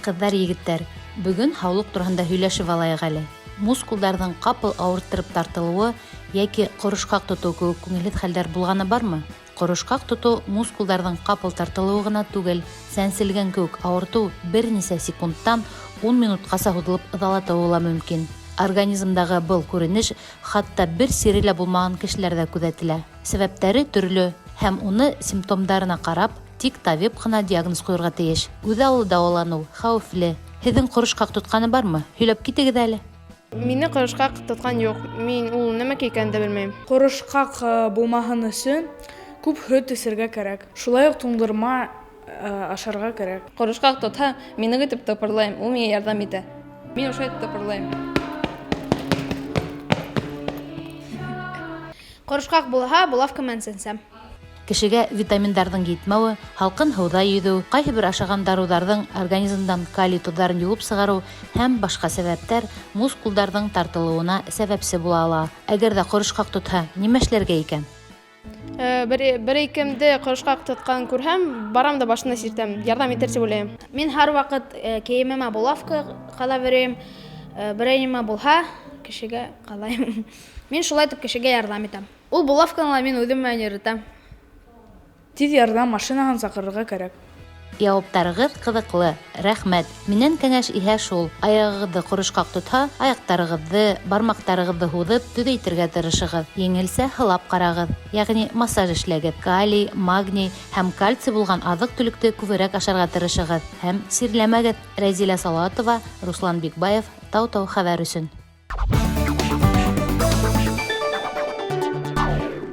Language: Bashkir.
Ҡыҙҙар, егеттәр, бөгөн һаулыҡ тураһында һөйләшеп алайыҡ әле. Мускулдарҙың ҡапыл ауырттырып тартылыуы йәки ҡорошҡаҡ тотоу кеүек күңелһеҙ хәлдәр булғаны бармы? Ҡорошҡаҡ тотоу мускулдарҙың ҡапыл тартылыуы ғына түгел, сәнселгән кеүек ауыртыу бер нисә секундтан ун минутҡаса һуҙылып ыҙалатыуы ла мөмкин. Организмдағы был күренеш хатта бер сире лә булмаған кешеләрҙә күҙәтелә. Сәбәптәре төрлө һәм уны симптомдарына ҡарап, тик табип ҡына диагноз ҡуйырға тейеш. Үҙаллы дауаланыу хәүефле. Һеҙҙең ҡорошҡаҡ тотҡаны бармы? Һөйләп китегеҙ әле. Мине ҡорошҡаҡ тотҡан юҡ. Мин ул нәмәкәй икәнен дә белмәйем. Ҡорошҡаҡ булмаһын өсөн күп һөт эсергә кәрәк. Шулай уҡ туңдырма ашарға кәрәк. Ҡорошҡаҡ тотһа, мин ныҡ итеп тыпырлайым, ул миңә ярҙам итә. Мин ошолай итеп тыпырлайым. Ҡорошҡаҡ булһа, булавка менән сәнсәм. Кешегә витаминдарҙың етмәүе, һалҡын һыуҙа йөҙөү, ҡайһы бер ашаған дарыуҙарҙың организмдан калий тоҙҙарын йыуып сығарыу һәм башҡа сәбәптәр мускулдарҙың тартылыуына сәбәпсе була ала. Әгәр ҙә ҡорошҡаҡ тотһа, нимә эшләргә икән? Бер икемде ҡорошҡаҡ тотҡанын күрһәм, барам да башына сиртәм. Ярҙам итер тип уйлайым. Мин һәр ваҡыт кейемемә булавка ҡалап йөрөйөм. Берәй нимә булһа, кешегә ҡалайым. Мин шулай итеп кешегә ярҙам итәм. Ул булавканы ла мин үҙем менән йөрөтәм. Тиҙ ярҙам машинаһын саҡырырға кәрәк. Яуаптарығыҙ ҡыҙыҡлы, рәхмәт. Минән кәңәш иһә шул: аяғығыҙҙы ҡорошҡаҡ тотһа, аяҡтарығыҙҙы, бармаҡтарығыҙҙы һуҙып, төҙәйтергә тырышығыҙ, еңелсә һылап ҡарағыҙ, йәғни массаж эшләгеҙ. Калий, магний һәм кальций булған аҙыҡ-түлекте күберәк ашарға тырышығыҙ һәм сирләмәгеҙ. Рәзилә Салауатова, Руслан Бикбаев, Тау-Тау хәбәр өсөн.